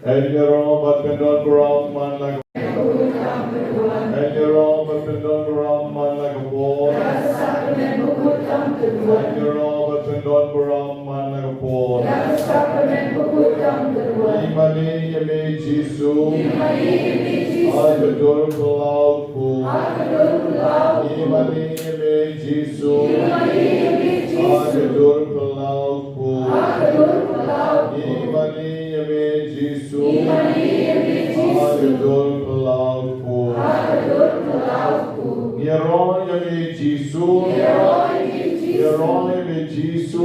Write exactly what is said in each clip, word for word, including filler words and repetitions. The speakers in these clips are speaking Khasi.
Ïaroh bad pyndon burom man la ka, ïaroh bad pyndon burom man la ka por. Ïaroh bad pyndon burom man la ka por. Ngi mane ïa me Jisu, ha ka dur phyllaw kpu. Ngi mane ïa me Jisu, ha ka dur phyllaw kpu. Ngi mane ïa me Jisu, ha ka dur phyllaw kpu. Ngi ïaroh ïa me Jisu, ngi ïaroh ïa me Jisu.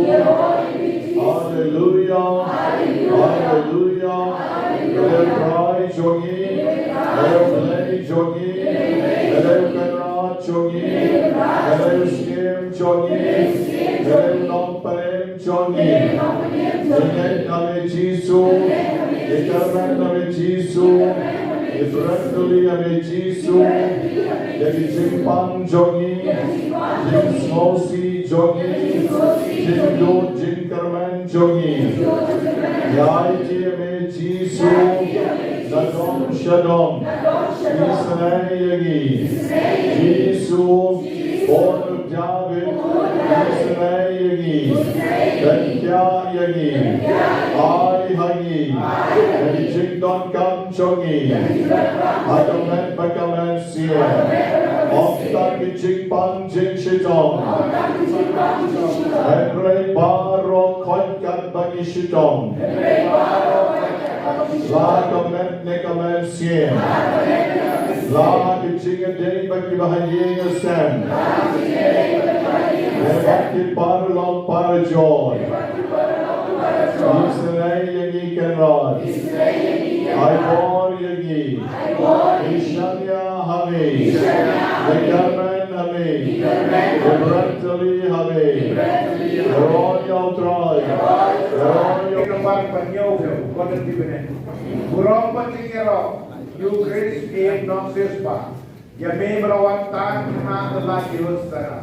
Haleluya, haleluya. Ïa u Trai jong ngi, ïa u Blei jong ngi, ïa u Kynrad jong ngi, ïa u Syiem jong ngi, ïa u Nongpynim jong ngi. Ngi ngeit ha me Jisu, ngi kyrmen ha me Jisu, ngi bret kylli ha me Jisu, ïa ki jingpang jong ngi, jingsngewsih jong ngi, jingduk jingkyrmen jong ngi. Ïa ki me Jisu, na dong sha dong, isynei ïa ngi. Jisu, Bun u David, isynei ïa ngi, pynkhia ïa ngi, ai ha ngi, ha ki jingdonkam jong ngi, ha ka met bad ka mynsiem, ym tang ki jingpang jingshitom, hynrei baroh khoit katba ngi shitom. La ka met ne ka mynsiem. La ki jingïadei bad kiba ha ïing ha sem. Ne bad ki paralok parajor. Isynei ïa ngi Kynrad. Ai bor ïa ngi. Ngi shaniah ha me. Ngi kyrmen ha me. Ngi bret kylli ha me. Ïaroh ïa u Trai. Ïaroh ïa u Trai. Burom bad jingïaroh, ïa u Chris A. Nongsiewspah. Ïa me ba la wan tan ha ka lad ïa u Sara.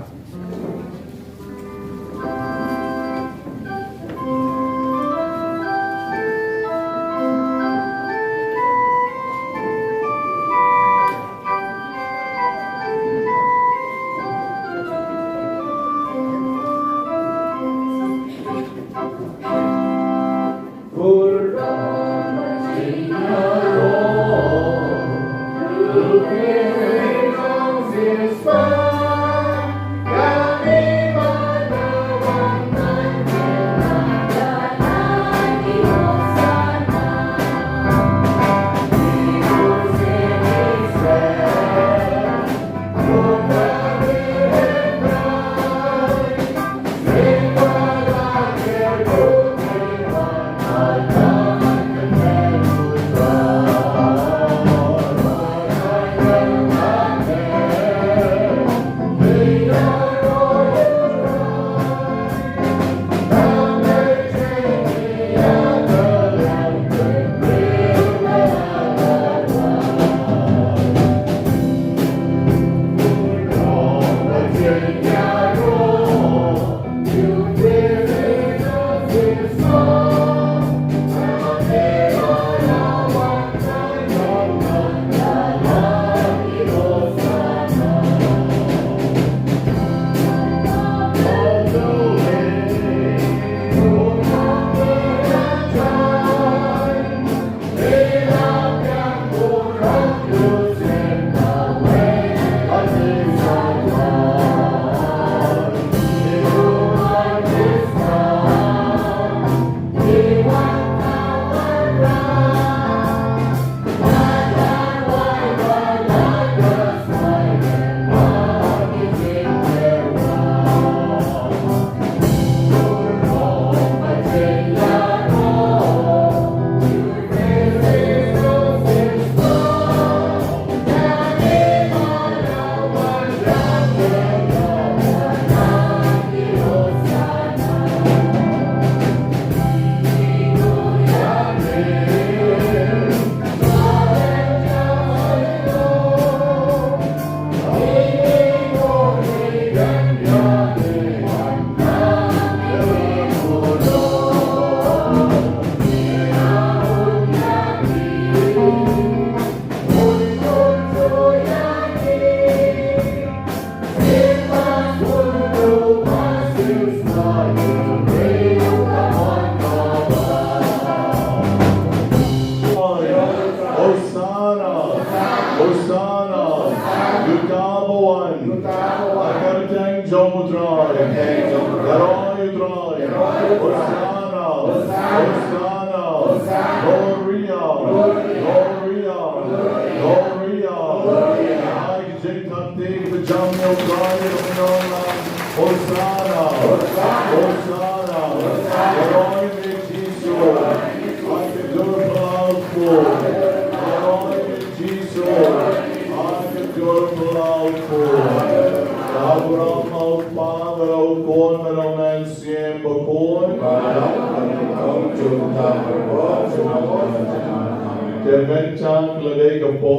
Hosana. Uta ba wan ha ka kyrteng jong U Trai. Ka roi U Trai. Hosana. Hosana. Gloria. Gloria. Gloria. Ai, jingthap te ki pejam ïa U Trai, ïa U Trai. Hosana. Hosana. Ka roi U Jisu. Ai, ka dur pynlong. Ka roi U Jisu. Ai, ka dur pynlong. Ka burom ha U Kpa, bad ha U Khun, bad ha U Mynsiem Bakhuid. Te bynta ka la dei ka por.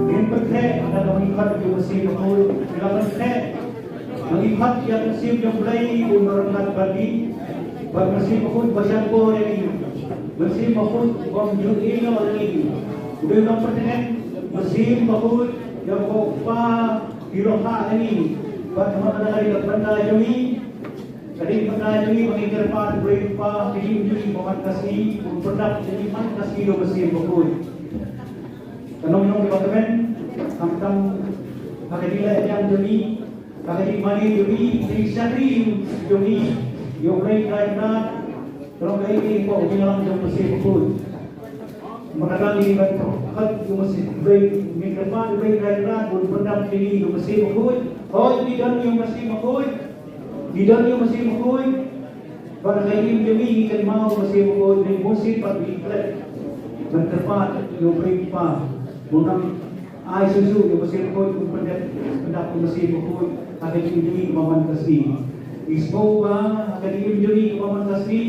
Ngin pyntheh, ynda ka ngi khot ïa ka mynsiem bakhuid, ngi la pyntheh. Ngi khot ïa ka mynsiem jong U Blei un ryngkat bad ngi. Bad mynsiem bakhuid ba shah bor ïa ngi. Mynsiem bakhuid bym ju ïehnoh ïa ngi. U dei u nongpyntngen mynsiem bakhuid jong u Kpa, ki lok ha ïa ngi. Bad ha kane ka bynta jong ngi. Ri pynda jong ngi ba ngi kyrpad U Blei Kpa, ka jingim jong ngi ba man ka sngi, un pyndap jong ngi man ka sngi ïa u Mynsiem Bakhuid. Ka nong nong ba kmen, khamtam ha ka jingleh jong ngi, ha ka jingmane jong ngi, ka jingshakri jong ngi ïa U Blei Trai Kynrad, ka long kaei kaei ba u jingïalam jong u Mynsiem Bakhuid. Mynta ngi ban khot ïa u Mynsiem Bakhuid, ngi kyrpad ïa u Blei Trai Kynrad un pyndap ïa ngi ïa u Mynsiem Bakhuid. Hooid, ngi don ïa u Mynsiem Bakhuid. Ngi don ïa u Mynsiem Bakhuid. Bad ha ka jingim jong ngi ngi kynmaw ïa u Mynsiem Bakhuid, ngi bunsien pat ngi klet ban kyrpad ïa u Blei Kpa. Bun nang ai shuh shuh ïa u Mynsiem Bakhuid, un pyndap, pyndap ïa u Mynsiem Bakhuid ha ka jingim jong ngi kaba man ka sngi. Ngi sngewbha ha ka jingim jong ngi kaba man ka sngi.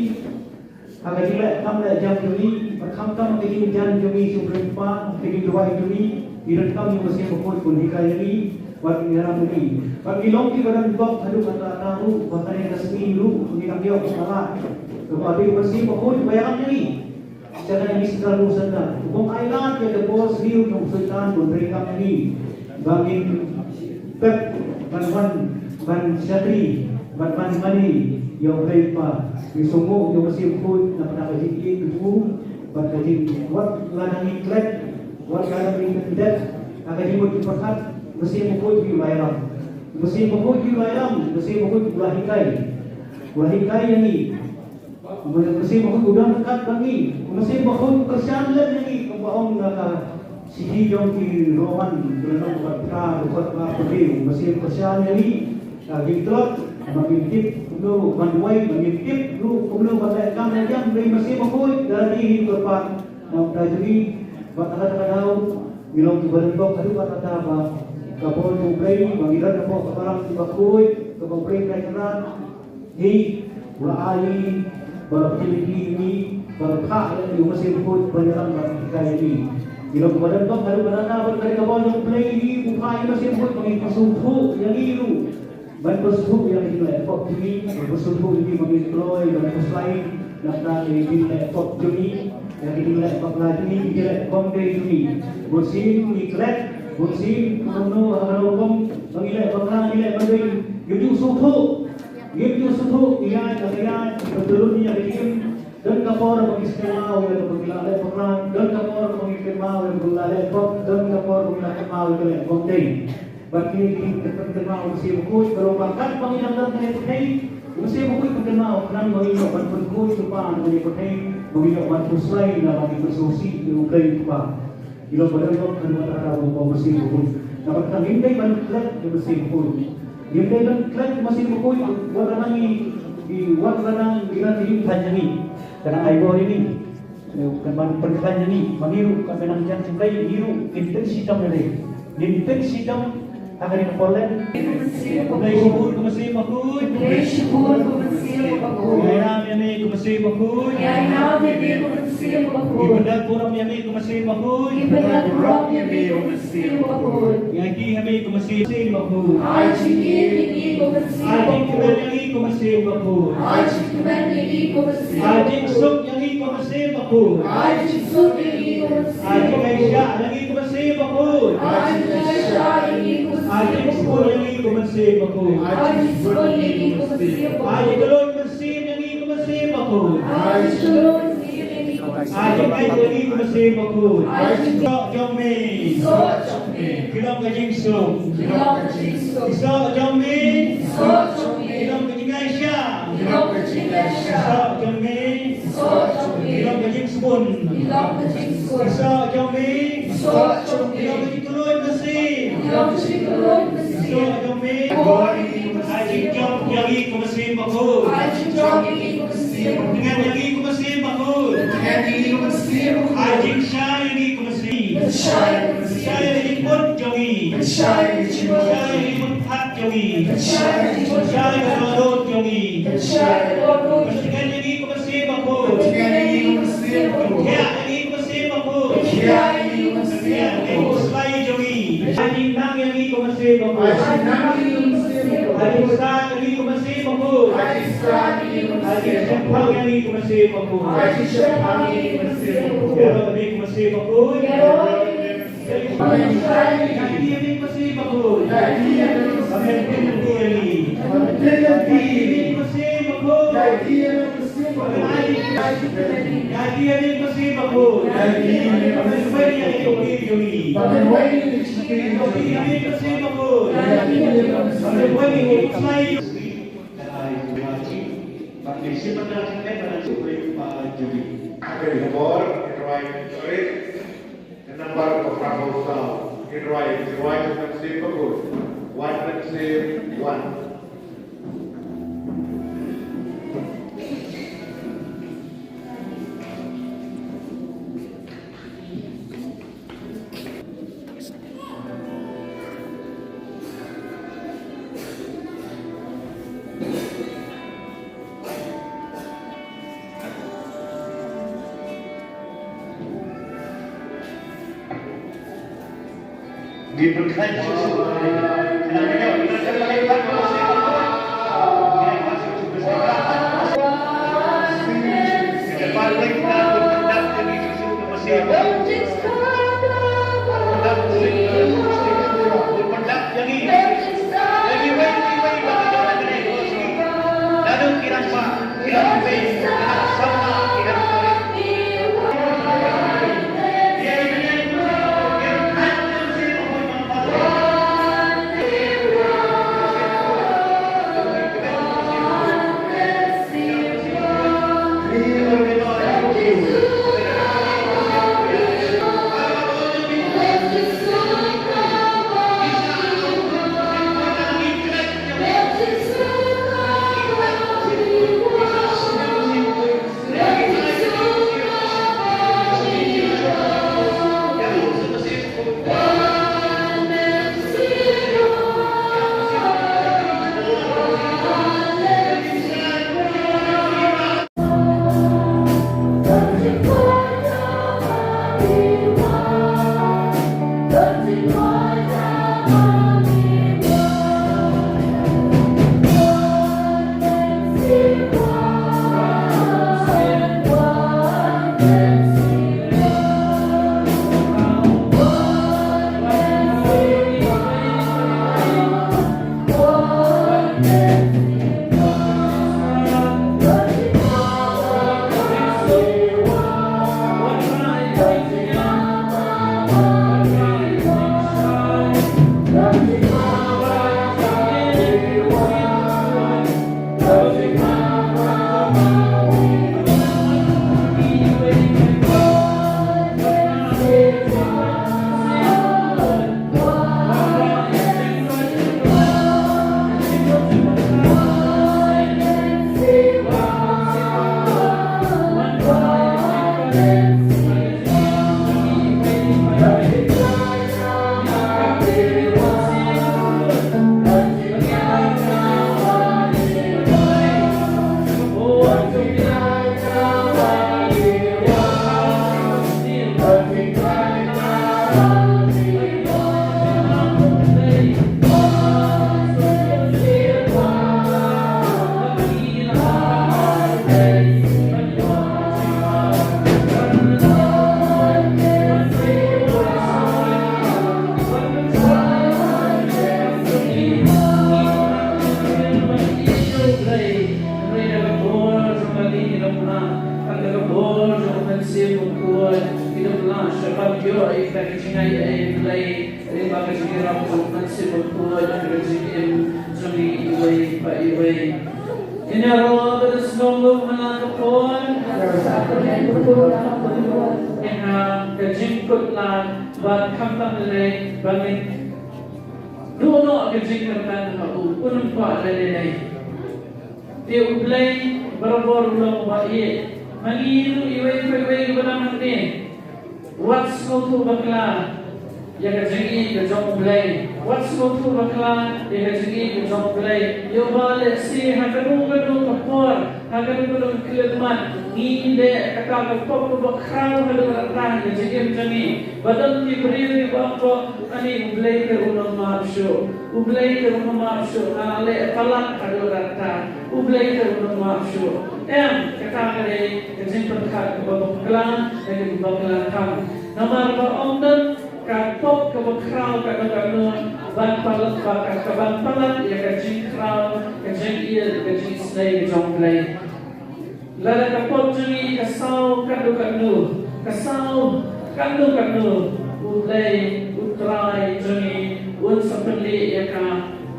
Ha ka jingleh kam leh jam jong ngi, bad khamtam ha ka jingjan jong ngi sha U Blei Kpa, ha ka jingduwai jong ngi, ngi donkam ïa u Mynsiem Bakhuid un hikai ïa ngi, bad un ïarap ïa ngi. Bad ngi long kiba don bok haduh katta katta ruh, ba kane ka sngi ruh, ngi dang ïoh ka lad kaba dei u Mynsiem Bakhuid uba ïarap ïa ngi. Sha kane ka sngi ruh sha kane. U bym ailad ïa ka bor sniew jong u Soitan ban treikam ïa ngi. Ba ngin pep ban wan ban shakri ban wan mane ïa U Blei Kpa. Ngi sngewnguh ïa u Mynsiem Bakhuid na bynta ka jingïeit jong u bad ka jingwad lada ngi klet, wad lada ngi klet ha ka jingmut jingpyrkhat, u Mynsiem Bakhuid u la ïalam. U Mynsiem Bakhuid u la ïalam, u Mynsiem Bakhuid u la hikai. U la hikai ïa ngi. U Mynsiem Bakhuid u don ryngkat bad ngi. U Mynsiem Bakhuid u kyrshan lem ïa ngi, kumba ong na ka shithi jong ki Roman, ka lynnong kaba phra, dkhot ba phew. U Mynsiem kyrshan ïa ngi, ka jingtlot, ba ngin tip kumno ban duwai, ba ngin tip ruh kumno ban leh kam leh jam, hynrei u Mynsiem Bakhuid da lade hi u kyrpad na ka bynta jong ngi. Bad ha kata ka daw ngi long kiba don bok haduh katta katta ba ka bor jong U Blei, ba ngi don hapoh ka balang kaba khuid kaba U Blei Trai Kynrad. Hi, u la ai ïa ngi, ba la pynlong ïa ngi, ba la phah ïa ngi u Mynsiem Bakhuid ban ïalam bad hikai ïa ngi. Ngi long kiba don bok haduh katta katta bad ka dei ka bor jong U Blei ïa ngi, u phah ïa u Mynsiem Bakhuid ba ngin pynsngewthuh ïa ngi ruh. Ban pynsngewthuh ïa ka jingleh pop jong ngi, ban pynsngewthuh ïa ngi ba ngin kloi, ban pynslai na ka bynta ka jingleh pop jong ngi, ïa ka jingleh bakla jong ngi, ka jingleh bymdei jong ngi. Bunsien ngi klet, bunsien kumno ha kano ka rukom ba ngi leh bakla, ngi leh bymdei, ngim ju sngewthuh. Ngim ju sngewthuh, ïa ka, ïa ka, pyntylun ïa ka jingim. Don ka por ba ngi kynmaw ïa kaba ngi la leh bakla, don ka por ba ngi kynmaw ïa kaba ngi la leh pop, don ka por ba ngi la kynmaw ïa ka leh bymdei. Bad kine ki jingkynmaw u Mynsiem Bakhuid, ka long ba katba ngi dang don ha kane ka pyrthei, u Mynsiem Bakhuid u pynkynmaw khnang ba ngin ïoh ban pynkhuid lypa na kane ka pyrthei, ba ngin ïoh ban pynslai na ba ngin pynsngewsih ïa U Blei Kpa. Ïa la ba don bok kan mata ka u Mynsiem Bakhuid. Namar kata ngim dei ban klet ïa u Mynsiem Bakhuid. Ngim dei ban klet ïa u Mynsiem Bakhuid, wat la ngi, wat la ngi la ki jingkhlaiñ ïa ngi. Ka nang ai bor ïa ngi. Kan ban pynkhlaiñ ïa ngi, ma ngi ruh, kan ban nang jan shu Blei, ngi ruh ngin pynshitom ïa Blei. Ngin pynshitom ha kane ka por leh. Khublei shibun ko Mynsiem Bakhuid. Khublei shibun ko Mynsiem Bakhuid. Ngi ainam ïa me ko Mynsiem Bakhuid. Ngi ainam ïa me ko Mynsiem Bakhuid. Ngi pyndap burom ïa me ko Mynsiem Bakhuid. Ngi pyndap burom ïa me ko Mynsiem Bakhuid. Ngi ai ha me ko Mynsiem Bakhuid. Ai jingim ïa ngi ko Mynsiem Bakhuid. Ai jingkmen ïa ngi ko Mynsiem Bakhuid. Ai jingkmen ïa ngi ko Mynsiem Bakhuid. Ai jingsuk ïa ngi ko Mynsiem Bakhuid. Ai jingsuk ïa ngi ko Mynsiem Bakhuid. Ai jingaishah ïa ngi ko Mynsiem Bakhuid. Ai jingaishah ïa ngi ko Mynsiem Bakhuid. Ai jingsbun ïa ngi ko Mynsiem Bakhuid. Ai jingsbun ïa ngi ko Mynsiem Bakhuid. Ai jingkylluid mynsiem ïa ngi ko Mynsiem Bakhuid. Ai jingkylluid mynsiem ïa ngi ko Mynsiem Bakhuid. Ai jingkylluid ïa ngi ko Mynsiem Bakhuid. Ai jingkylluid. Soh jong me. Soh jong me. Ki long ka jingsuk. Ki long ka jingsuk. Ki soh jong me. Ki soh jong me. Ki long ka jingaishah. Ki long ka jingaishah. Ki soh jong me. Ki soh jong me. Ki long ka jingsbun. Ki long ka jingsbun. Ki soh jong me. Ki soh jong me. Ki long ka jingkylluid mynsiem. Ki long ka jingkylluid mynsiem. Ki soh jong me. Ai jingjop ïa ngi ko Mynsiem Bakhuid. Ai jingjop ïa ngi ko Mynsiem Bakhuid. Tyngen ïa ngi ko Mynsiem Bakhuid. Tyngen ïa ngi ko Mynsiem Bakhuid. Ai jingshai ïa ngi ko Mynsiem. Shai ïa ngi ko Mynsiem. Shai ïa ka jingmut jong ngi. Shai ïa ka jingmut. Shai ïa ka jingmut jong ngi. Shai ïa ka jingmut. Shai ïa ka dohnud jong ngi. Shai ïa ka dohnud. Tyngen ïa ngi ko Mynsiem Bakhuid. Tyngen ïa ngi ko Mynsiem Bakhuid. Tyngen ïa ngi ko Mynsiem Bakhuid. Tyngen ïa ngi ko Mynsiem Bakhuid. Tyngen ïa ngi ko Mynsiem Bakhuid. Ai jingnang ïa ngi ko Mynsiem Bakhuid. Ai jingnang ïa ngi ko Mynsiem Bakhuid. Ai jingstad ïa ngi ko Mynsiem Bakhuid. Ai jingstad ïa ngi ko Mynsiem Bakhuid. Ai jingshemphang ïa ngi ko Mynsiem Bakhuid. Ai jingshemphang ïa ngi ko Mynsiem Bakhuid. Ïaroh ïa ngi ko Mynsiem Bakhuid. Ïaroh ïa ngi ko Mynsiem Bakhuid. Ïaroh ïa ngi ko Mynsiem Bakhuid. Ïaroh ïa ngi ko Mynsiem Bakhuid. Ïaroh ïa ngi ko Mynsiem Bakhuid. Ka nambar ka phra phew saw, ngi rwai, ngi rwai ka mynsiem bakhuid. Wan mynsiem, wan. Ïa ka jingkut lad bad khamtam lei ba ngin duh noh ka jingkyrmen ha u, un ym kwah lei lei. Te U Blei barabor u long uba ïeit. Ma ngi ruh iwei pa iwei ba dang hangne, wat sngewthuh bakla ïa ka jingïeit ka jong U Blei. Wat sngewthuh bakla ïa ka jingïeit ka jong U Blei. Ïa uba lehse ha kano kano ka por, ha kano kano ka khyllipmat, ngi leh kata ka pop kaba khraw haduh katta ha ka jingim jong ngi. Ba don ki briew kiba ong, ani U Blei te un ym map shuh. U Blei te un ym map shuh, nga la leh palat haduh katta. U Blei te un ym map shuh. Em, kata ka dei ka jingpyrkhat kaba bakla, ka jingpyrkhat bakla tam. Namar ba ym don ka pop kaba khraw kano kano ban palat, ba ka, ka ban palat ïa ka jingkhraw, ka jingïeit, ka jingisynei ka jong U Blei. Lada ka pop jong ngi ka saw katno katno, ka saw katno katno, U Blei U Trai jong ngi un sa pynleh ïa ka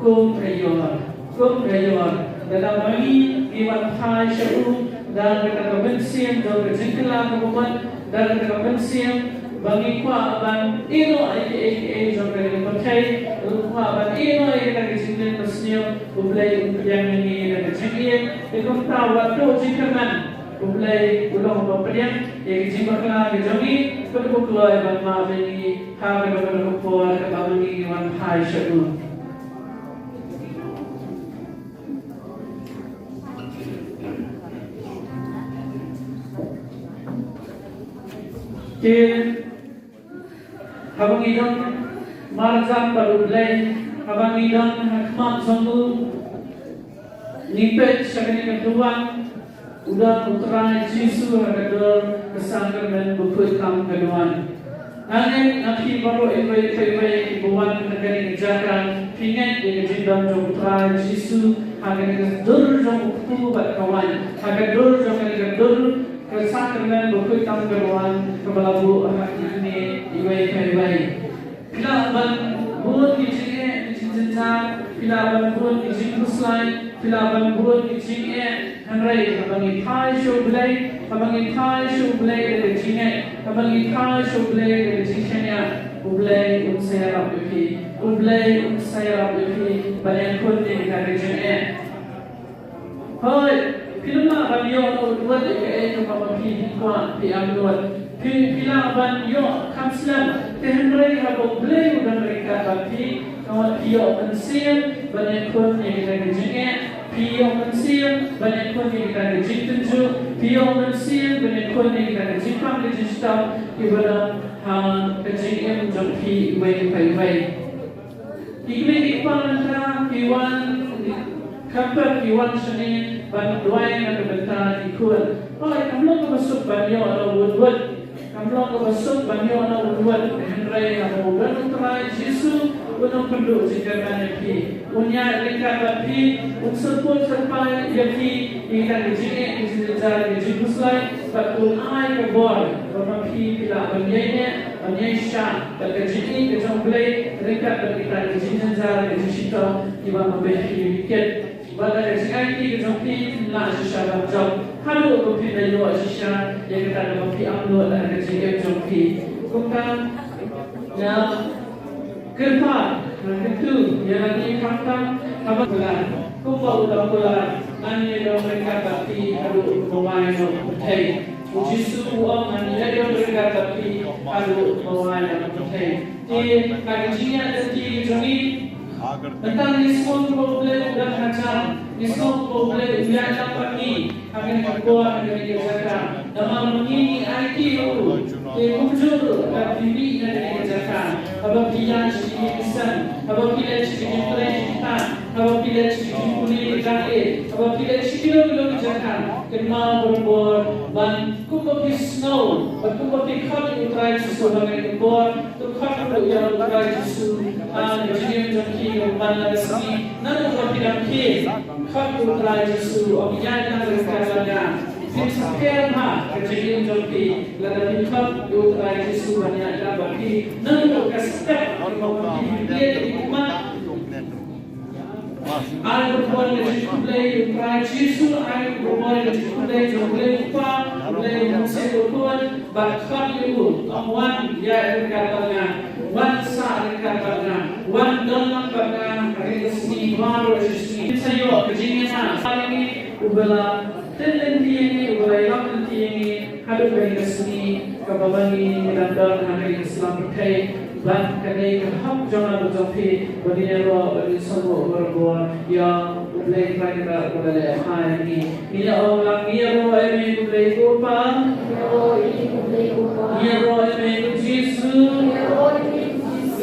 kum ka ïor, kum ka ïor. Lada ma ngi ngi wan phai sha u da kata ka mynsiem jong ka jingkylla kaba mut, da kata ka mynsiem ba ngi kwah ban ïehnoh ïa kiei kiei jong kane ka pyrthei, kwah ban ïehnoh ïa kata ka jingim basniew, U Blei un pdiang ïa ngi da ka jingim. Te kumta wat duh jingkyrmen, U Blei u long uba pdiang ïa ka jingbakla ka jong ngi, bad uba kloi ban map ïa ngi ha kano kano ka por kaba ma ngi ngi wan phai sha u. Te haba ngi don marjan bad U Blei, haba ngi don ha khmat jong u, ngi peit sha kane ka duwan, u don U Trai Jisu ha ka dur ka Sakramen ba khuid tam ka duwan. Nga ngeit na phi baroh iwei pa iwei kiba wan na kane ka jaka, phi ngeit ïa ka jingdon jong U Trai Jisu ha kane ka dur jong u kpu bad ka wain, ha ka dur jong kane ka dur ka Sakramen ba khuid tam ka duwan kaba la buh ha kine iwei pa iwei. Phi lah ban bun ki jingeh ki jingjynjar, phi lah ban bun ki jingkhuslai, phi lah ban bun ki jingeh, hynrei haba ngi phai sha U Blei, haba ngi phai sha U Blei da ka jingngeit, haba ngi phai sha U Blei da ka jingshaniah, U Blei un sa ïarap ïa phi, U Blei un sa ïarap ïa phi ban ïakhun ïa kita ki jingeh. Hooid, phi lah ban ïoh na u wad ïa kaei kaba ma phi kwah, phi am nud. Phi, phi lah ban ïoh kham slem, te hynrei haba U Blei u dang ryngkat bad phi, ka wat phi ïoh mynsiem ban ïakhun ïa kita ki jingeh, phi ïoh mynsiem ban ïakhun ïa kita ki jingtynjuh, phi ïoh mynsiem ban ïakhun ïa kita ki jingpang ki jingshitom kiba don ha ka jingim jong phi iwei pa iwei. Ki kmie ki kpa mynta ki wan, ki kpa ki wan shane ban duwai na ka bynta ki khun. Hooid, kam long kaba suk ban ïoh na u wad wad. Kam long kaba suk ban ïoh na u wad wad. Hynrei haba u don U Trai Jisu, un ym pynduh jingkyrmen ïa phi. Un ïaid ryngkat bad phi, un syrpud syrpai ïa phi, ïa kita ki jingeh ki jingjynjar ki jingkhuslai, bad un ai ka bor ba ma phi phi lah ban ïaineh, ban ïaishah bad ka jingïeit ka jong U Blei ryngkat bad kita ki jingjynjar ki jingshitom kiba ma phi phi kit. Bad da ka jingaiti ka jong phi phin lah shisha ban jop haduh ba phin da ïoh shisha ïa kata kaba phi am nud ha ka jingim jong phi. Kumta nga kyrpad, nga kyntu ïa lade khamtam, haba kular, kumba u la kular, ngan ïa don ryngkat bad phi haduh ba wai noh pyrthei. U Jisu u ong, ngan ïa don ryngkat bad phi haduh ba wai noh pyrthei. Te ha ka jingïaid lynti ka jong ngi, mynta ngi sngew ba U Blei u dang hajan, ngi sngew ba U Blei u ïaid lang bad ngi. Ha kane ka por, ha kane ka jaka. Namar ma ngi ngi aiti ïa u. Te kumjuh ruh, haba phi mih na kane ka jaka, haba phi ïaid sha ki ïing ki sem, haba phi leit sha ki jingtrei jingktah, haba phi leit sha ki jingpule ki jaka, haba phi leit sha kino kino ki jaka, kynmaw barabor ban kumba phi sngew bad kumba phi khot ïa U Trai Jisu ha kane ka por, to khot ruh ïa U Trai Jisu ha ka jingim jong phi kaba man la ka sngi. Naduh ba phi dang khie, khot ïa U Trai Jisu, ong, ïaid lang ryngkat bad nga. Phin sa pher bha ka jingim jong phi lada phi khot ïa U Trai Jisu ban ïaid lang bad phi. Naduh ka step kaba phi plie ïa ki khmat. Ai barabor ka jingkhublei ïa U Trai Jisu, ai barabor ka jingkhublei jong U Blei U Kpa, U Blei U Mynsiem Bakhuid. Bad khot ïa u, ong, wan ïaid ryngkat bad nga, wan sah ryngkat bad nga, wan don lang bad nga ha kane ka sngi baroh shi sngi. Ngin sa ïoh ka jingïasaid ïa ngi, uba la tip lynti ïa ngi, uba la ïarap lynti ïa ngi haduh kane ka sngi kaba ma ngi ngi dang don ha kane ka sla pyrthei. Bad ka dei ka hok jong nga bad jong phi ba ngin ïaroh bad ngin sngewbha barabor ïa U Blei Trai kaba la leh ha ngi. Ngin ïa ong lang, ngi ïaroh ïa me ko Blei ko Pa. Ngi ïaroh ïa me ko Jisu. Ngi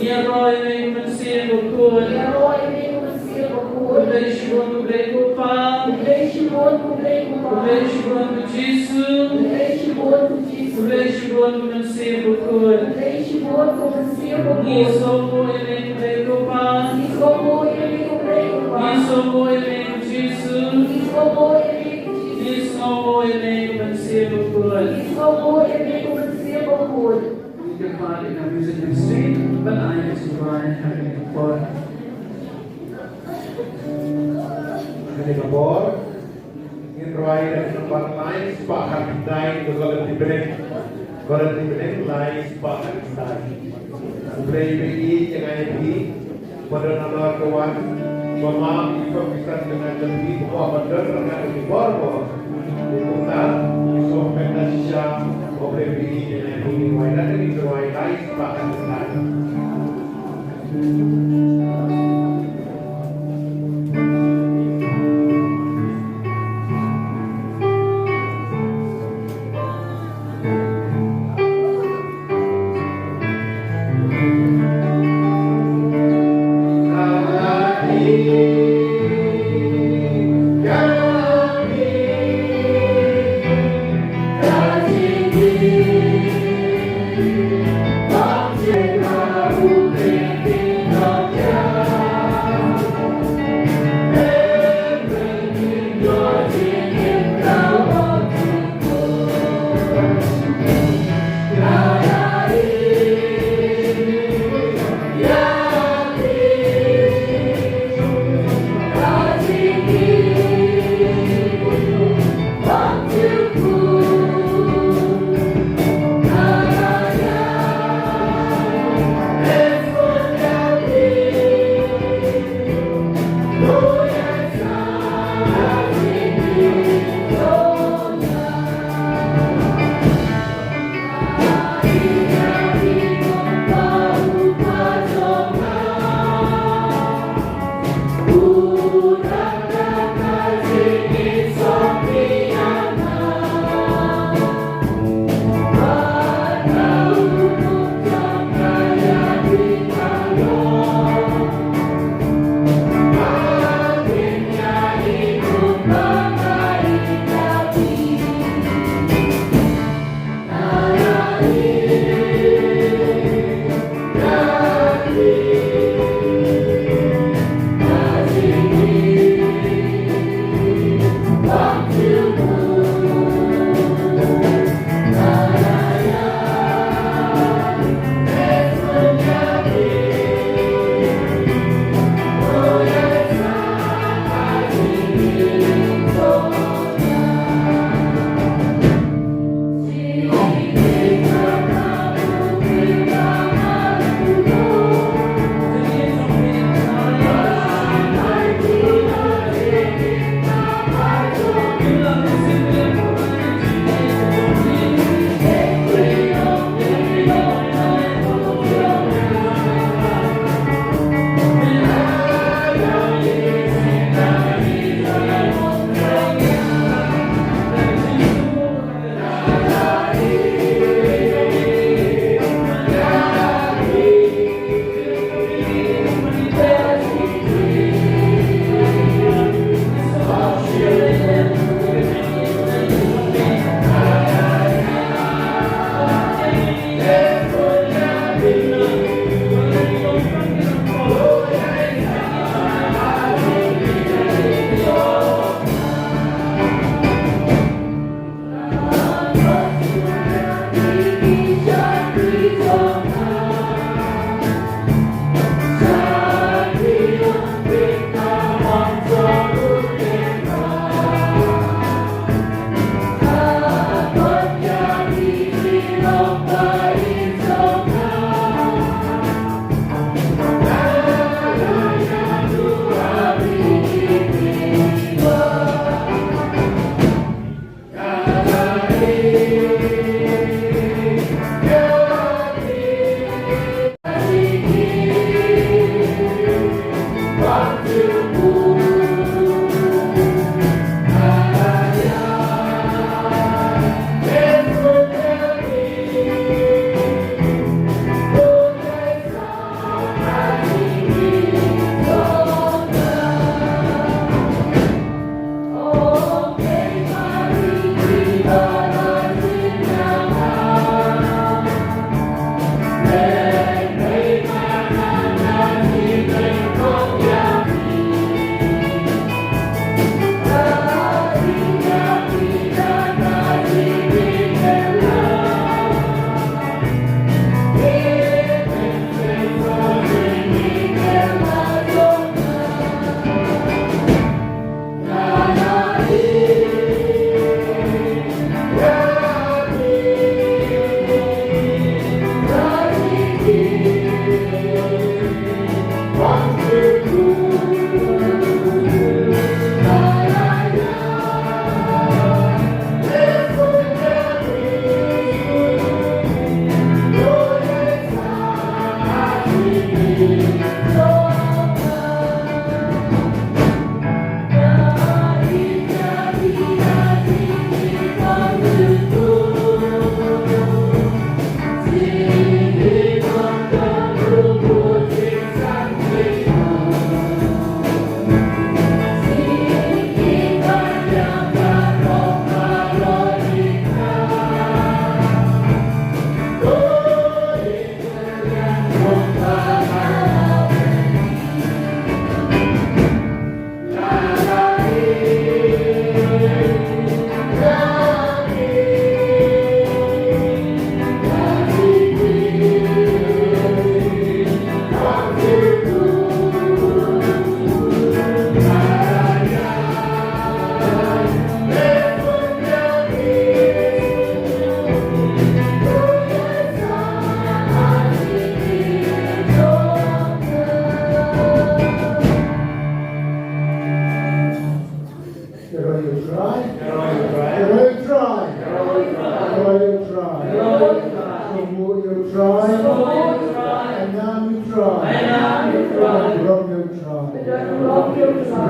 ïaroh ïa me ko Mynsiem Bakhuid. Khublei shibun ko Blei ko Pa. Khublei shibun ko Jisu. Khublei shibun ko Mynsiem Bakhuid. Ngi sngewbha ïa me ko Blei ko Pa. Ngi sngewbha ïa me ko Jisu. Ngi sngewbha ïa me Mynsiem Bakhuid. Ïa ka part in ka music industry, ban ai ka jingrwai ha kane ka por. Ha kane ka por, ngin rwai da ka number lai spah khatkhyndai, ka Golden Jubilee. Golden Jubilee lai spah khatkhyndai. U Blei ba ïeit ïa ngi, ba don halor ka wan, ba map ïa ki pop ki san jong ngi, ba kwah ban don ryngkat bad ki bor bor. Kumta, ngi sngewbha pynbeit shisha, ba U Blei ba ïeit ïa ngi, ba ngin rwai da kane ka rwai lai spah khatkhyndai.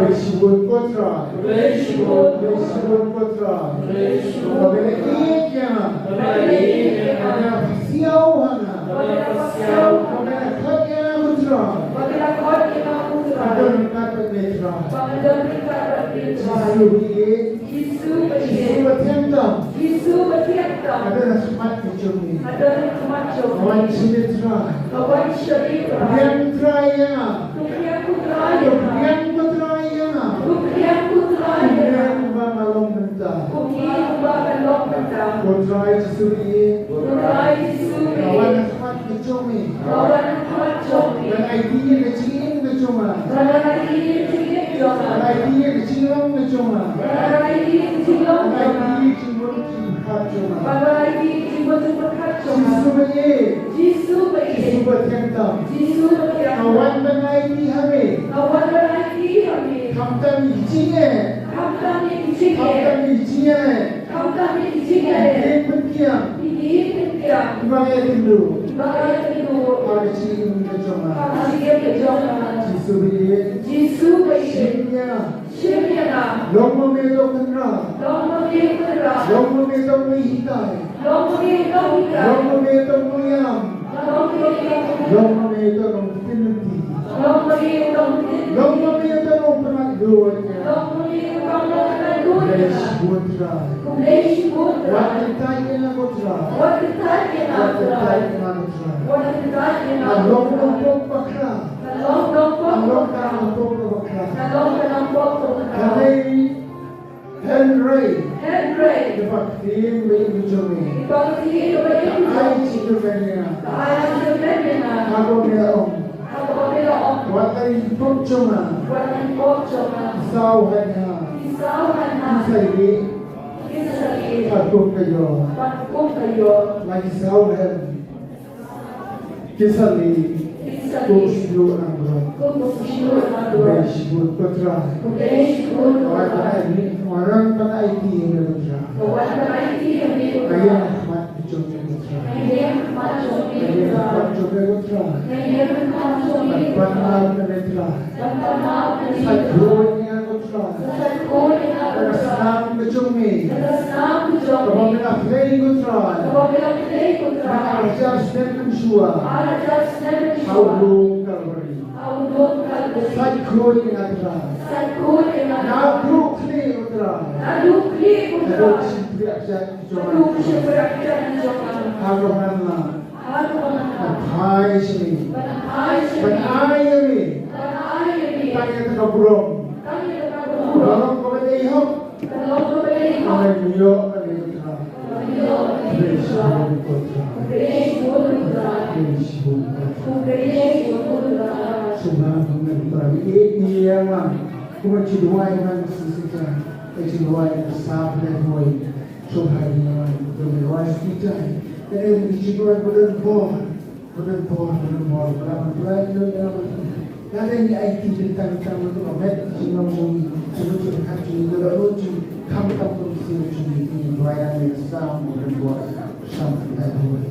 Khublei shibun ko Trai. Khublei shibun. Khublei shibun ko Trai. Khublei shibun. Ba me la ïeit ïa nga. Ba me la ïeit ïa nga. Ba me la pasiaw ha nga. Ba me la pasiaw. Ba me la khot ïa nga ko Trai. Ba me la khot ïa nga ko Trai. Ba don ryngkat bad me Trai. Ba me don ryngkat bad me Trai. Jisu ba ïeit. Jisu ba ïeit. Jisu ba thiang tam. Jisu ba thiang tam. Nga don ha khmat ka jong me. Nga don ha khmat jong me. Nga wan sha me Trai. Nga wan sha me Trai. Pdiang Trai ïa nga. Pdiang ko Trai ïa nga. Pdiang ko Trai ïa nga. Pdiang ko Trai ïa nga. Kumne kumba nga long mynta. Kumne kumba nga long mynta. Ko Trai Jisu ba ïeit. Ko Trai Jisu ba ïeit. Nga wan ha khmat ka jong me. Nga wan ha khmat jong me. Ngan aiti ïa ka jingim ka jong nga. Ngan aiti ïa ka jingim jong nga. Ngan aiti ïa ka jinglong ka jong nga. Ngan aiti ïa ka jinglong jong nga. Ngan aiti ïa ka jingmut jingpyrkhat jong nga. Ngan aiti ïa ka jingmut jingpyrkhat jong nga. Jisu ba ïeit. Jisu ba ïeit. Jisu ba thiang tam. Jisu ba thiang tam. Nga wan ban aiti ha me. Nga wan ban aiti ha me. Khamtam ïa ki jingeh. Khamtam ïa ki jingeh. Khamtam ïa ki jingeh. Khamtam ïa ki jingeh. Ki ïing pynkiang. Ki ïing pynkiang. Kiba nga ïakynduh. Kiba nga ïakynduh. Ha ka jingim ka jong nga. Ha ka jingim ka jong nga. Jisu ba ïeit. Jisu ba ïeit. Shim ïa nga. Shim ïa nga. Long ma me u Trai Kynrad. Long ma me u Trai Kynrad. Long ma me u Nonghikai. Long ma me u Nonghikai. Long ma me u Nongïalam. Long ma me u Nongïalam. Long ma me u Nongpynim lynti. Long ma me u Nongpynim lynti. Long ma me u Nongpynïaid duh ïa nga. Long ma me u Nongpynïaid duh ïa nga. Khublei shibun Trai. Khublei shibun Trai. Wat kyntait ïa nga ko Trai. Wat kyntait ïa nga ko Trai. Wat kyntait ïa nga ko Trai. Wat kyntait ïa nga ko Trai. Nga long nongpop bakla. Nga long nongpop bakla. Nga long nongpop bakla. Nga long nongpop bakla. Nga long nongpop bakla. Hynrei. Hynrei. Ïa ka ktien ba ïeit ka jong me. Ïa ka ktien ba ïeit ka jong me. Ka ai jingkyrmen ïa nga. Ka ai jingkyrmen ïa nga. Haba me la ong. Haba me la ong. Wat la ïa ki pop jong nga. Wat la ïa ki pop jong nga. Ki saw ha nga. Ki saw ha nga. Ki sa ïa. Ki sa ïa. Katkum ka ïor. Katkum ka ïor. La ki saw ha nga. Ki sa leh. Ki sa leh. Kum u Syiem Nongrot. Kum u Syiem Nongrot. Khublei shibun ko Trai. Khublei shibun ko Trai. Nga wan ban aiti ha me ko Trai. Nga wan ban aiti ha me ko Trai. Nga ïeng ha khmat jong me ko Trai. Nga ïeng ha khmat jong me ko Trai. Nga ïeng ha khmat jong me ko Trai. Nga ïeng ha khmat jong me ko Trai. Ban pan map ïa me Trai. Ban pan map ïa me Trai. Sa khuid ïa nga ko Trai. Sa khuid ïa nga ko Trai. Da ka snam ka jong me. Da ka snam ka jong me. Kaba me la pynlong ko Trai. Kaba me la pynlong ko Trai. Ar hajar snem mynshuwa. Ar hajar snem mynshuwa. Ha u lum Kalbari. Ha u lum Kalbari. Sa khuid ïa nga Trai. Sa khuid ïa nga Trai. Naduh khlieh ko Trai. Naduh khlieh ko Trai. Haduh ka jingpyrkhat ka jong nga. Haduh ka jingpyrkhat ka jong nga. Ha kaba ngan lah. Ban phai sha me. Ban phai sha me. Ban ai ïa me. Ban ai ïa me. Tang ïa kata ka burom. Tang ïa kata ka burom. Ka long kaba dei hok. Ka long kaba dei hok. Kaba ngan ïoh ïa me ko Trai. Kaba ngan ïoh ïa me ko Trai. Khublei shibun ko Trai. Khublei shibun ko Trai. Khublei shibun ko Trai. Sngewbha ban ngin para ïeit ïa nga. Kumba ju duwai man shisha. Ka jingduwai ka sap lehboi. Sngewbha ïa nga, to me wan shisha. Ka dei ka jingduwai ba don bor, ba don bor, ba don bor, ba don bor, ba don bor. Ka dei ngi aiti tang tang ba to ka met jingim jong ngi, jingim jong ka jingim, ka don jingim, khamtam kum sien jong ngi, ngi duwai ïa ngi sam ba don bor, sam ba don bor.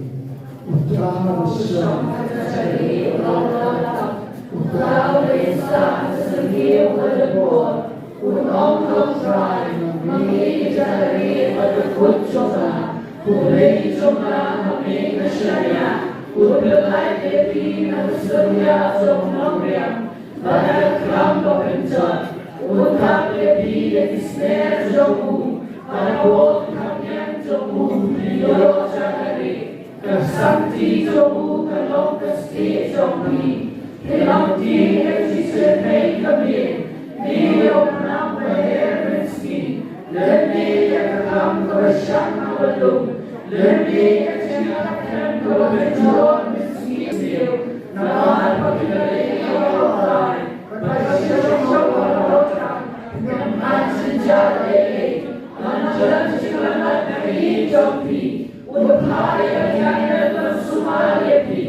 U Trai u shong ha ka jaka rieh u long uba tam. U Trai u dei uba sah ha ka jaka rieh uba don bor. U ong ha U Trai, ma me ka jaka rieh bad ka kut jong nga. Ko Blei jong nga, ha me nga shaniah. Ut pyllait ïa phi na ka surya jong u nongriam bad na ka khlam ba pynjot. Ut thap ïa phi da ki sner jong u, bad ha ka bor kham niang jong u phin ïoh jaka rieh. Ka santi jong u ka long ka stieh jong phi. Phi long ki ka jingshyrkhei ka miet. Me ïa u prah ba her mynsngi. Lehse ïa ka kam kaba shang kaba dum. Lehse ïa ka jingïakhun kaba pynjot mynsngi siew. Namar ba phi la leit ïa u Trai. Bad ka jingshong kaba dohkha. Phi ym ïoh jingïakhun. Ym don jingïakhun na ka ïing jong phi. Ut phah ïa ka jingïakhun ban sumar ïa phi.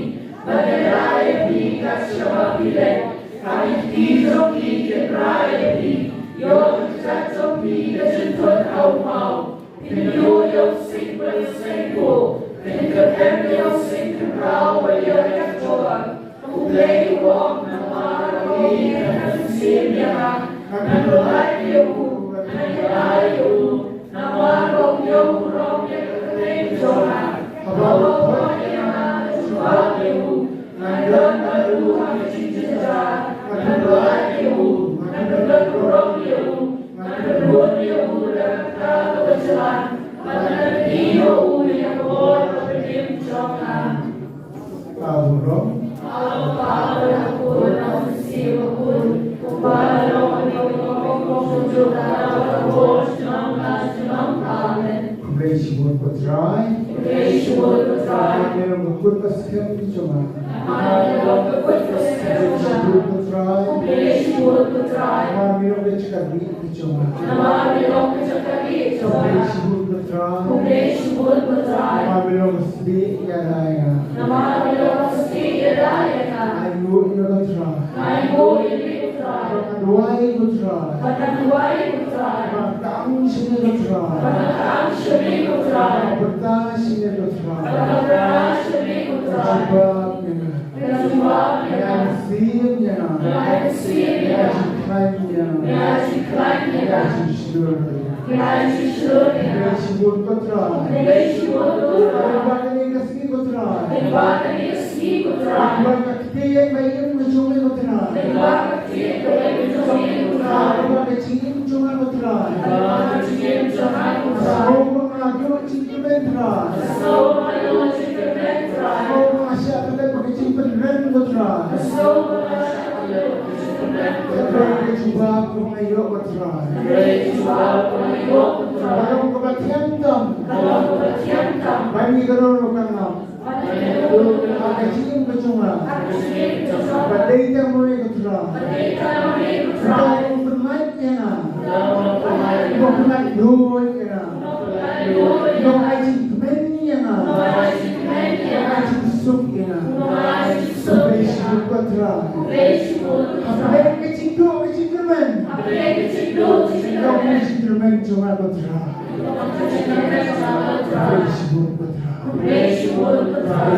Ban ïada ïa phi kat shaba phi leit. Ka kti jong ki kin rai ïa phi. Ïoh ka kjat jong phi ka jingthut ha u maw. Phin ïoh ïa u sing ba ïaseng ko. Phin kyrteng ïa u sing kynraw ba ïa ka jor. U Blei u ong namar ba ngi ka mynsiem ïa nga. Ngan pynlait ïa u, ngan ïaleh ïa u, namar ba u ïoh burom ïa ka kyrteng jong nga. Haba u ong ïa nga, ngan jubab ïa u, ngan don bad u ha ka jingjynjar, ngan pynlait ïa u, ngan pyndon burom ïa u, ngan pynbun ïa u da ka bynta kaba jlan, bad ngan pyni ïa u ïa ka bor ka bynta jong nga. Ka burom. Amen. Khublei shibun ko Trai. Khublei shibun ko Trai. Namar ïa ka kut ka skhem ka jong nga. Namar ïa ka kut ka skhem ka jong nga. Khublei shibun ko Trai. Khublei shibun ko Trai. Namar ïa ka jaka ka jong nga. Namar ïa ka jaka ka jong nga. Khublei shibun ko Trai. Khublei shibun ko Trai. Namar ïa ka sdieh ïada ïa nga. Namar ïa ka sdieh ïada ïa nga. Ai nguh ïa ko Trai. Ai nguh ïa ko Trai. Ba nga duwai ko Trai. Ba nga duwai ko Trai. Ba nga tang sha me ko Trai. Ba nga tang sha me ko Trai. Ba nga pyrta sha me ko Trai. Ba nga pyrta sha me ko Trai. Jubab ïa nga. Ngan jubab ïa nga. Ngan siem ïa nga. Ngan siem ïa nga. Ngan jingkhlaiñ ïa nga. Ngan jingkhlaiñ ïa nga. Ngan jingshlur ïa nga. Ngan jingshlur ïa nga. Khublei shibun ko Trai. Khublei shibun ko Trai. Lyngba kane ka sngi ko Trai. Lyngba kane ka sngi ko Trai. Lyngba ka ktien ba im ka jong me ko Trai. Lyngba ka ktien ba im ka jong me ko Trai. Lyngba ka jingim jong nga ko Trai. Lyngba ka jingim jong nga ko Trai. Nga sngew ba nga duh jingkyrmen Trai. Nga sngew ba nga duh jingkyrmen Trai. Nga sngew ba nga shah klet bad ka jingpynrem ko Trai. Nga sngew ba nga shah klet bad ka jingpynrem ko Trai. Khublei ka jubab kaba nga ïoh ko Trai. Khublei ka jubab kaba nga ïoh ko Trai. Ka long kaba thiang tam. Ka long kaba thiang tam. Ban ïa ka rong ka ngam. Ha ka jingim ka jong nga. Ba dei tang ma me ko Trai. Ba u pynlait ïa nga. Ba u pynlait ïa nga. Ba u ai jingkmen ïa nga. Ba u ai jingsuk ïa nga. Khublei shibun ko Trai. Hapdeng ka jingduh ka jingkyrmen. Hapdeng ka jingduh ka jingkyrmen. Ka jingkyrmen jong nga ko Trai. Khublei shibun ko Trai. Khublei shibun ko Trai.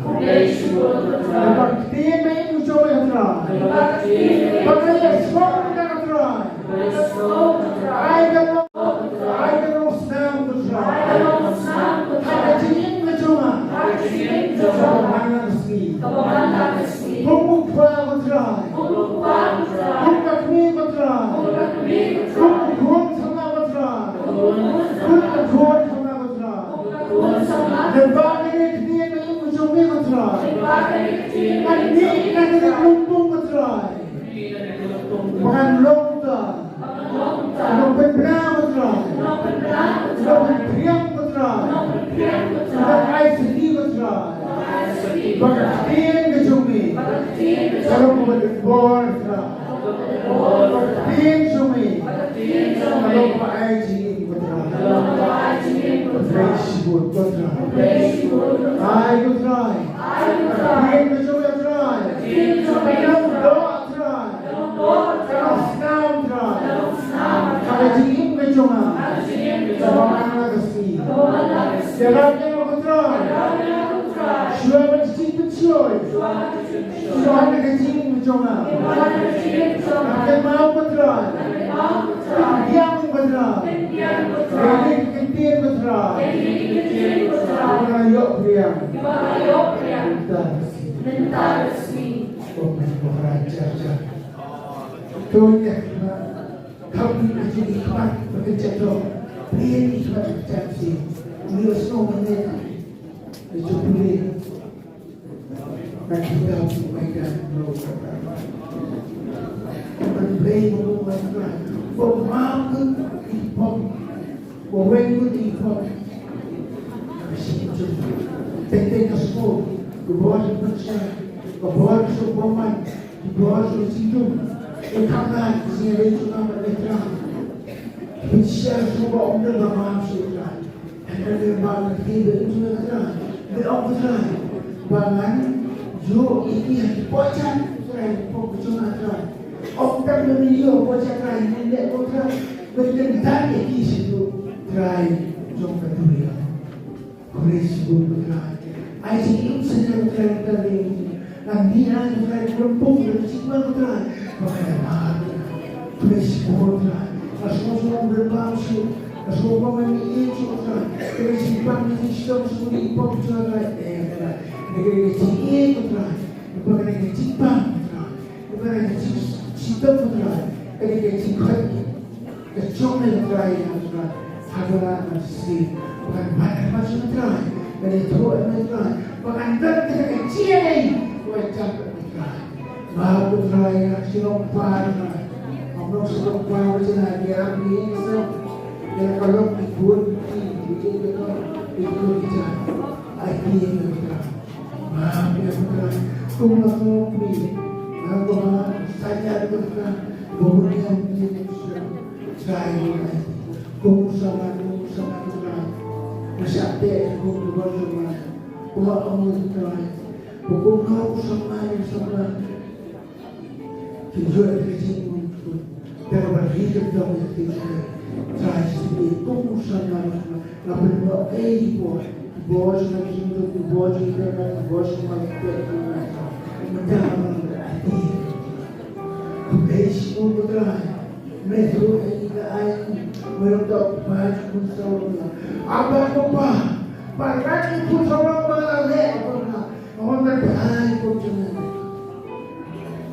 Khublei shibun ko Trai. Lyngba ka ktien ba im ka jong me ko Trai. Lyngba ka ktien ba im ka jong me ko Trai. Ba nga ïasnoh ïa ka ko Trai. Ba nga ïasnoh ïa ka ko Trai. Ai ka long, ai ka long snam ko Trai. Ai ka long snam ko Trai. Ha ka jingim ka jong nga. Ha ka jingim ka jong nga. Kaba man la ka sngi. Kaba man la ka sngi. Kum u kpa ko Trai. Kum u kpa ko Trai. Kum ka kmie ko Trai. Kum ka kmie ko Trai. Kum u khun samla ko Trai. Kum u khun samla. Kum ka khun samla ko Trai. Kum ka khun samla. Lyngba kane ka ktien ba im ka jong me ko Trai. Lyngba kane ka ktien ba im ka jong me ko Trai. Ngan ïeh na kane ka lympung ko Trai. Ba ngan long uta. Ba ngan long uta. Nongpynbna ko Trai. Nongpynbna ko Trai. Nongpynphriang ko Trai. Nongpynphriang ko Trai. Nongai syrdi ko Trai. Nongai syrdi ko Trai. Ba ka ktien ka jong me. Ba ka ktien ka jong me. Ka long kaba don bor Trai. Ba ka ktien jong me. Ba ka ktien jong me. Ka long kaba ai jingim ko Trai. Ka long kaba ai jingim ko Trai. Khublei shibun ko Trai. Khublei shibun ko Trai. Ai ko Trai. Ai ko Trai. Ka ktien ka jong me Trai. Ka ktien ka jong me Trai. Ka long doh Trai. Ka long doh Trai. Ka long snam Trai. Ka long snam Trai. Ha ka jingim ka jong nga. Ha ka jingim ka jong nga. Kaba man la ka sngi. Kaba man la ka sngi. Ïarap ïa nga ko Trai. Ïarap ïa nga ko Trai. Shuwa ban sdang pynshoi. Shuwa ban sdang pynshoi. Shuwa na ka jingim ka jong nga. Shuwa na ka jingim ka jong nga. Ngan kynmaw ko Trai. Ngan kynmaw ko Trai. Pynbiang ko Trai. Pynbiang ko Trai. Ngan leh ka ktien ko Trai. Ngan leh ka ktien ko Trai. Ba nga ïoh pdiang. Ba nga ïoh pdiang. Mynta ka sngi. Mynta ka sngi. Ko Trai, jar jar. To ïa ka khmat, kham ïa ka jingkhmat ba ka jingdon. Pynïaid ka khmat ba ka jingdon. Ngi ïohsngew mynne ka jingpule. Nga kyndaw sha u Trai, ban blei ma u Trai. Ba u map ïa ki pop. Ba u weng ïa ki pop. Teng teng ka sngewbha, ka bor ka pynshai, ka bor ka sngewbha man. Ki bor shu sngewthuh. Ki kham nang ki sngew ïa u Trai bad ïa u Trai. Ki pynshai shu ba ym don ba map sha u Trai. Hynrei ba ngan ki ba ïa u Trai. Ba ong u Trai. Ba ngan ïoh ïa ki ha ki pyrshah u Trai, pyrshah u Trai. Ym tang ba ngan ïoh pyrshah u Trai, ngan leh u Trai. Ba ngan don ïa ki sha u Trai jong ka duriaw. Khublei shibun ko Trai. Ai jingim sha ngi ko Trai, ko Trai. Ngan mih ai ko Trai, ko lympung, ko jingmut ko Trai. Ba ka dei ma ko Trai. Praise God, Trai. Nga sngewsih ba ngan bam shuh. Nga sngewsih ba ngan ïeit shuh, Trai. Ka dei ka jingpang, ka dei ka jingpang shuh, ka dei ka jingpang shuh, Trai. Eh, Trai. Ka dei ka jingïeit, Trai. Ka dei ka jingpang, Trai. Ka dei ka jingshitom, Trai. Ka dei ka jingkhuid. Ka jong me, Trai, ïa nga, Trai. Ha ka lad mynsiem. Ba ngan mat ha khmat jong me, Trai. Ba ngan ïathuh ïa me, Trai. Ba ngan don ka jingïeit. Ba ngan jam ïa me, Trai. Ba ko Trai, ïa ka shnong Pang, Trai. Ym long shnong Pang, Trai, ïa ka ïing shnong. Ïa ka long ki bun ki, ki, ki, ki, ki, ki, ki, ai ki, ki, Trai. Ba ko Trai, kum ma ko pi. Ba ko ma, sa ïa ko Trai. Ba ko ïa ko Trai. Trai, kum sa ma, kum sa ma, Trai. Ma sa te, kum, kum sa ma. Kum ma, kum Trai. Ba kum ma, kum sa ma, kum sa ma. Ki jot ki jingmut. Te ka ban ri ka dong ïa ki jingmut. Trai Jisu, kum u san na, na pynbor ei por. Bor sha ki jingmut, bor sha ki jingmut, bor sha ki jingmut. Mynta ka ban ri. Kum ei shi kum Trai. Me tu ei ka ai. Me rum tok ba kum sa rum. Aba ko ba. Ba rat ki kum sa rum ba la le. Aba ko ba. Aba ko ba. Ai kum sa rum.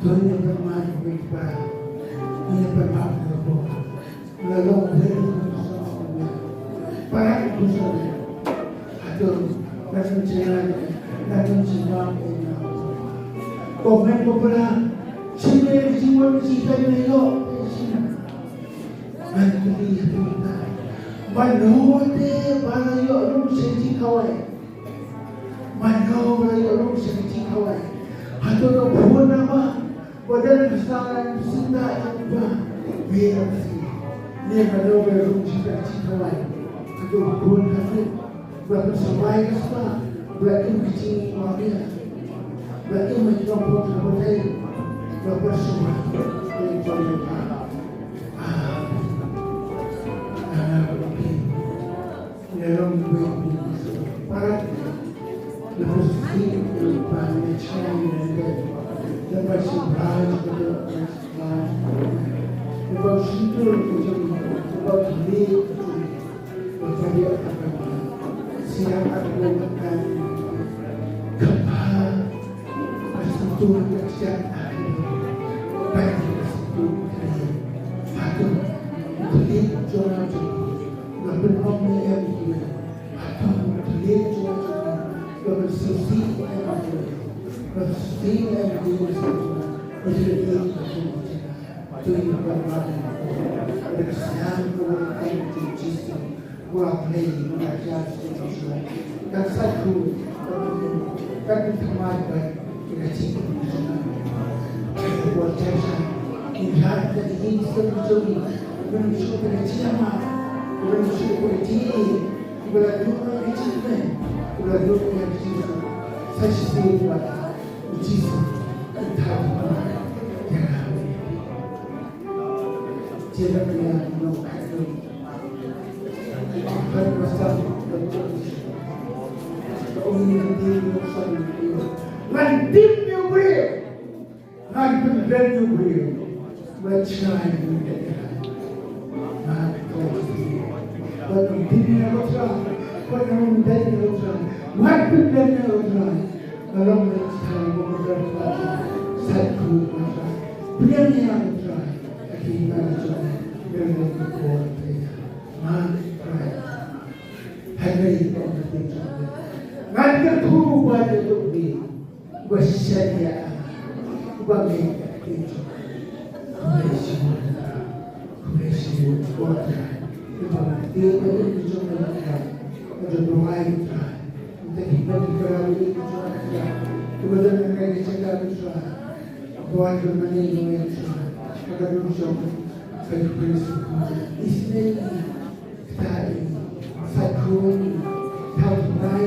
Tuhan yang bermata bagi para. Ia bermata bagi para. Lalu beri para itu saudara. Atau datang jalan, datang jalan ini. Komen beberapa. Sini jiwa kita ini lo. Sini. Nanti kita. Manote para yo lu sini kawai. Mano ba la ïoh rung sha ka jingkhawai. Hato ka bun namar ba don ka sala ka bsih da jong u Kpa. Me la bsih. Ne mano ba la rung sha ka jingkhawai. Hato ka bun ka bun. Ba la pynshawai ka sla. Ba la im ka jingmawria. Ba la im ka jingmawria. Ba la pynshawai. Ba la pynshawai. Ah. Ah, okay. Ngan dim ïa u briew. Ngan pyndem ïa u briew. Ba shai ïa u briew. Ngan pyndem ïa u briew. Ba ngan pyndem ïa u briew. Ngan pyndem ïa u briew. Ba long ba shai ïa u briew. Sa ku ba shai. Pyndem ïa u briew. Aki ngan shai. Pyndem ïa u briew. Ngan shai. Hynrei ngan kyrkhu ba ïa u briew. Ba shen ïa, ba ngeit ïa ka ktien jong me. Khublei shibun, khublei shibun, ko Trai. Ba ngeit ïa ka ktien jong me, Trai. Ba jong me, Trai. Ngi ta ki ban ki kra ïa ka ktien jong me, Trai. Ba jong me, Trai. Ba jong me, Trai. Ba jong me, Trai. Ba jong me, Trai. Ismail. Trai, sa khun, thaw trai,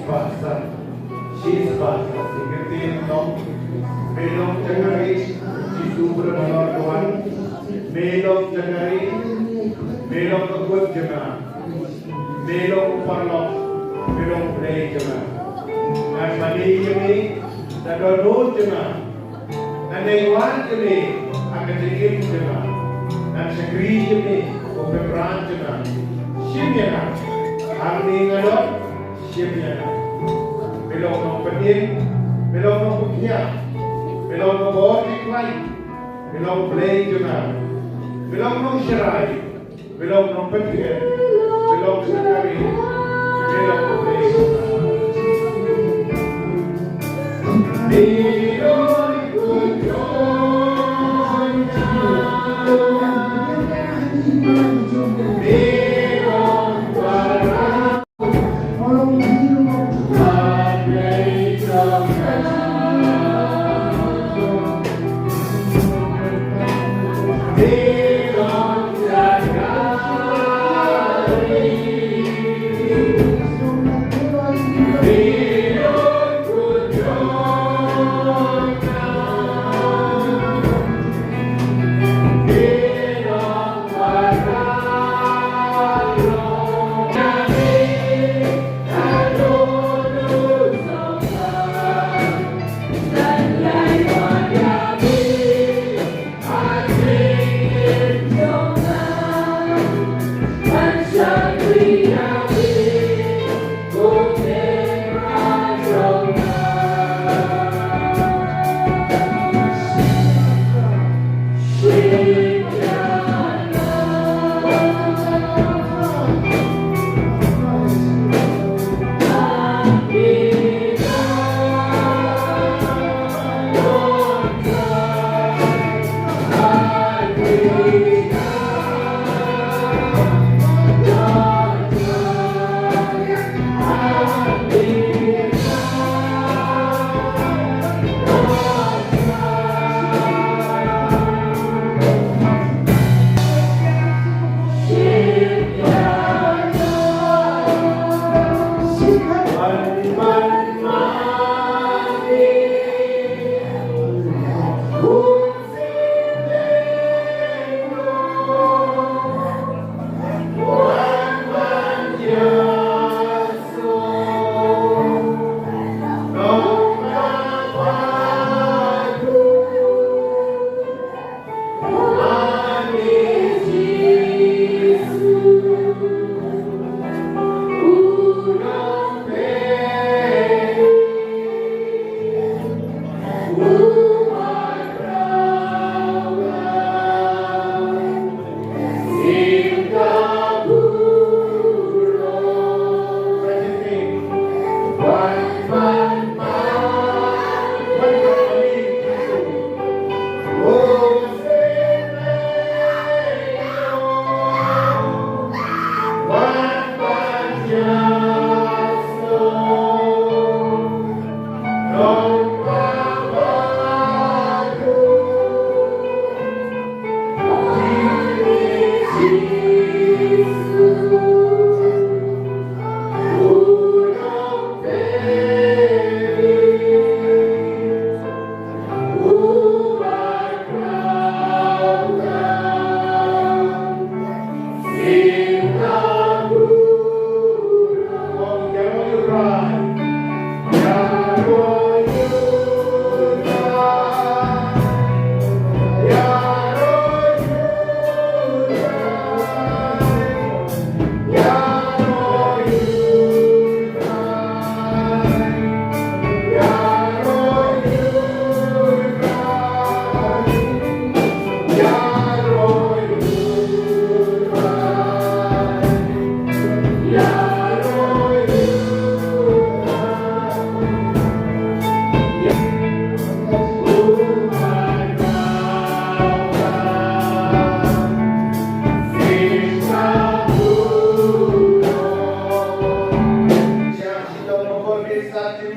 Shispah. Shispah. Ïa ka ktien nong. Me long jaka ri. Jisu u briew halor ka wan. Me long jaka ri. Me long ka kut jong nga. Me long u paralok. Me long u Blei jong nga. Ngan mane ïa me da dohnud jong nga. Ngan leit wad ïa me ha ka jingim jong nga. Ngan shakri ïa me ko Balang jong nga. Shim ïa nga. Hangne nga don. Shim ïa nga. Me long nongpynim, me long nongpynkhiah, me long nongpynkhiah, me long Blei jong nga, me long nongsharai, me long nongpynthiah, me long shakri, me long Blei jong nga.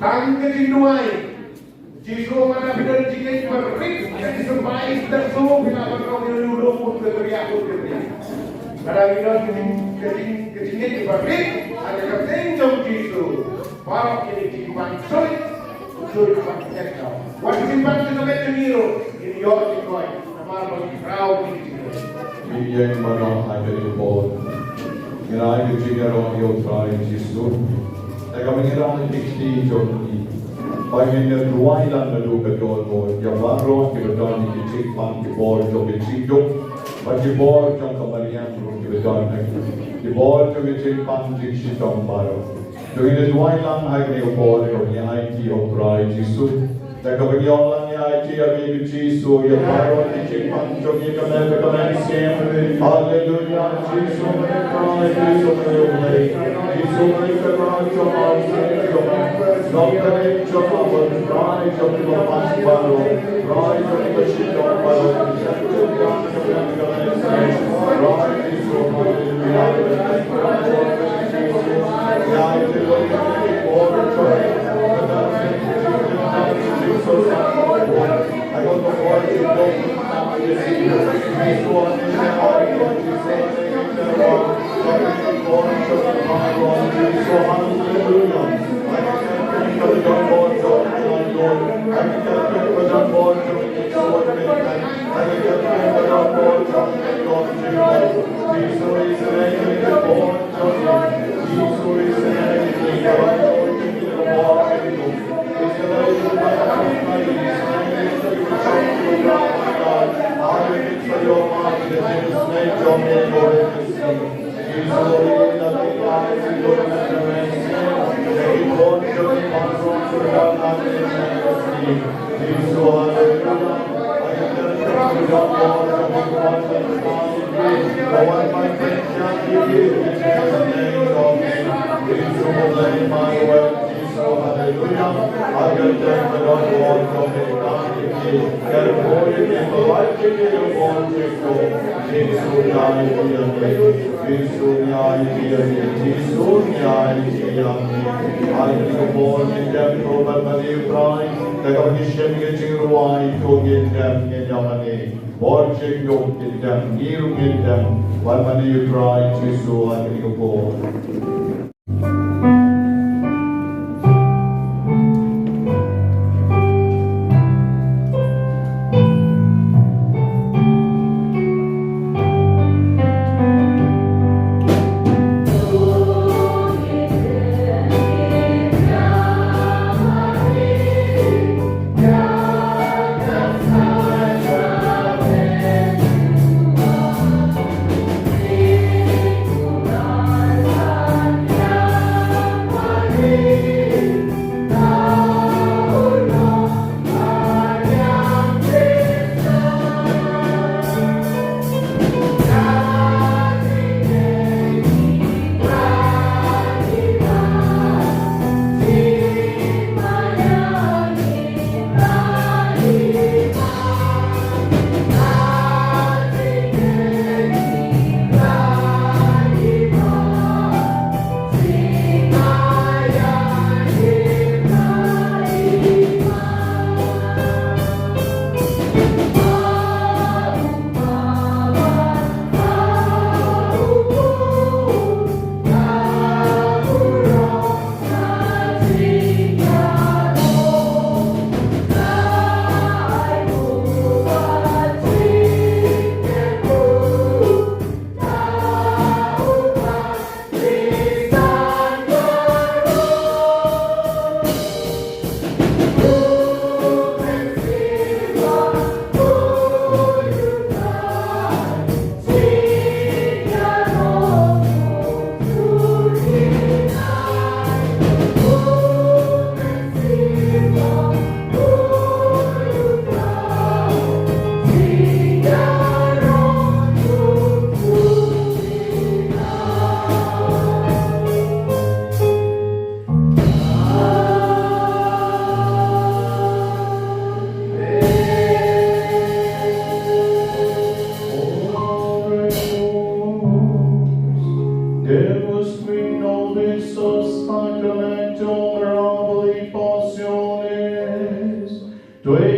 Tang ka jingduwai. Jisu, mano phi don jingngeit ba rit, ka jingïasyrpai, ka jingïasyrpai, phi la ban ong ïa u, u, u, u, u, u. Mano phi don ka jing, ka jing, ka jingngeit ba rit, ha ka kyrteng jong Jisu. Baroh kine ki jingpang soi, soi pang tek tau. Wat ki jingpang ki jingpang ki jingpang, ki jingpang ki jingpang. Namar ba ki khraw ki jingpang. Ngi ïeng mano ha kane ka por. Ngi ai ka jingïaroh ïa u Trai Jisu. Te kaba ngi rah ïa ki kti jong ngi. Ba ngin ïa duwai lang naduh ka dohnud ïa baroh kiba don ki jingpang, ki bor jong ki jingduk, bad ki bor jong ka mariang ruh kiba don ha ki, ki bor jong ki jingpang jingshitom baroh. To ngin ïa duwai lang ha kane ka por, kaba ngi aiti ïa u Trai Jisu. Te kaba ngi ong lang ngi aiti ïa me Jisu, ïa baroh ki jingpang jong ngi, ka met ka mynsiem. Haleluya, Jisu, me Trai, Jisu, me Blei. Jisu, me Trai, jong ngi, jong ngi. Long ka ri jong ngi, Trai, jong ngi, ba pang baroh. Trai, jong ngi, ba shitom baroh. Trai, Jisu, haleluya. Bor jingduk ngin dem, ngin ïa mane, wan mane ïa u Trai Jisu ha kane ka por.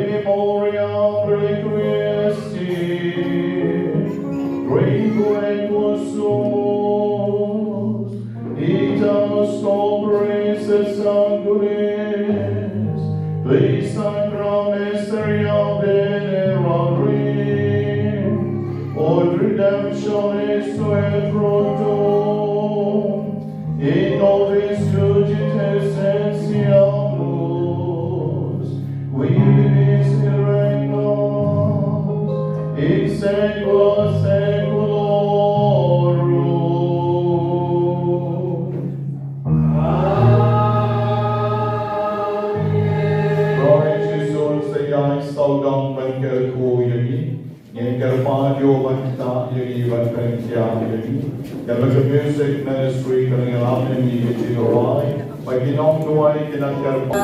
Memoriam requiescit, requiescus sumus, itas copris et sanguinis, qui sacra mysteria venerarim, ut redemptione suae fructum, in nobis fugit essentiamus, qui vivis in regnum in saecula saeculorum. Amen. Trai Jisu, sa ïa ngi sawdong ban kyrkhu ïa ngi. Ngin kyrpad ïa u ban ktah ïa ngi, ban pynkhiah ïa ngi. Ïa ka music ministry ka ngi lam ïa ngi ki jingduwai. Ba ki nongduwai kin nang kyrpad.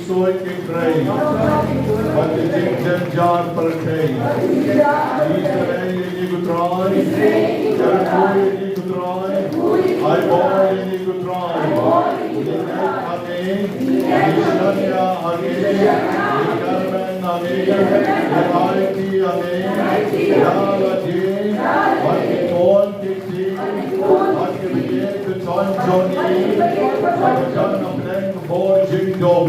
Soi ki trei. Bad ki jingjynjar pyrthei. Israel ïa ngi ko Trai. Jericho ïa ngi ko Trai. Ai bor ïa ngi ko Trai. Ngi ngeit ha me. Ngi shaniah ha me. Ngi kyrmen ha me. Ngi aiti ha me. Ïa lade. Bad ki khun ki kti. Bad kiba ïeit ki jong ngi. Bad kiba don na pdeng ka bor jingdum.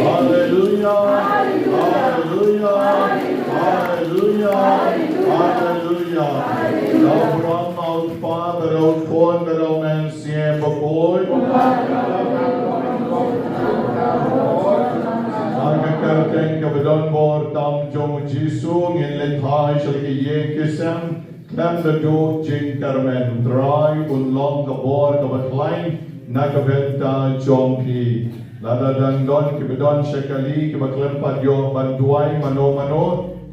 Haleluya. Haleluya. Haleluya. Haleluya. Ïa u Blei, ïa u Kpa, ïa u Khun, ïa u Mynsiem Bakhuid. Ha ka kyrteng kaba donbor tam jong u Jisu ngin leit phai sha la ki ïing ki sem. Khlem da duh jingkyrmen, u Trai un long ka bor kaba khlaiñ na ka bynta jong phi. Lada dang don kiba don sha kali kiba khlem pat ïoh ban duwai mano mano,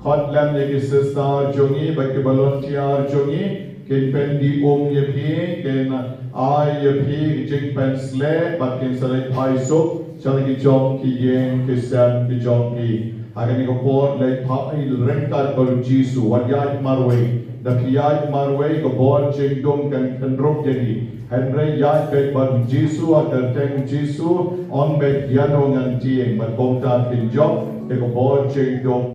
khot lem ïa ki sister jong ngi bad ki volunteer jong ngi, kin pyndih um ïa phi, kin ai ïa phi ki jingpynsleh bad kin sa leit phai suk sha la ki jong ki ïing ki sem ki jong phi. Ha kane ka por leit phai ryngkat bad u Jisu, wat ïaid marwei. Da phi ïaid marwei ka bor jingdum kan kynrup ïa phi. Hynrei ïaid beit bad u Jisu ha ka kyrteng u Jisu, ong beit ïano ngan tieng, bad kumta phin jop ïa ka bor jingdum.